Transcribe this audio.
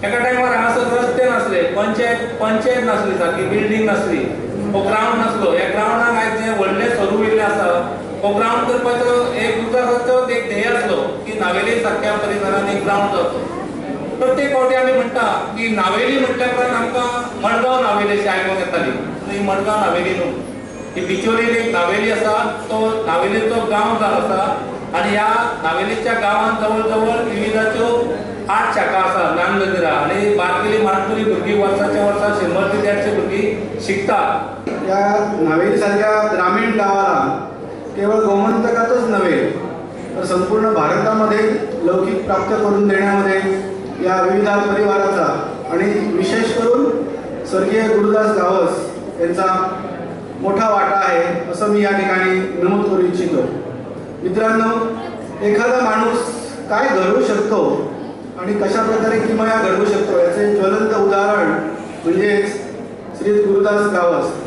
एका टायमार हांगासर रस्ते नासले, पंचायत पंचायत नासली, सारकी बिल्डींग नासली, हो ग्रावंड नासलो. ह्या ग्रावंडाक आयज जें व्हडलें स्वरूप येयल्लें आसा, हो ग्रावंड करपाचो एक गुरुदासाचो एक ध्येय आसलो की नावेली सारक्या परिसरान एक ग्रावंड जावचो. प्रत्येक फावटी आमी म्हणटा की नावेली म्हटल्या उपरांत आमकां मडगांव नावेली अशी आयकूंक येताली. ही मडगांव नावेली न्हू, ही बिचोलीन एक नावेली आसा, तो नावेलीचो गांव जावन आसा. आनी ह्या नावेलीच्या गांवांत जवळ जवळ विविधाच्यो 8 शाखा आसा ज्ञान मंदिरा आनी बारकेली माणकुली भुरगीं वर्साच्या वर्सा 100 ते 150 भुरगीं शिकतात. या नावेली सारख्या ग्रामीण गावाला केवळ गोमंतकातच नव्हे तर संपूर्ण भारतामध्ये लौकिक प्राप्त करून देण्यामध्ये या विविध परिवाराचा आणि विशेष करून स्वर्गीय गुरुदास गावस यांचा मोठा वाटा आहे असं मी या ठिकाणी नमूद करू इच्छितो. मित्रांनो, एखादा माणूस काय घडवू शकतो आणि कशा प्रकारे किमया घडवू शकतो याचे ज्वलंत उदाहरण म्हणजेच श्री गुरुदास गावस.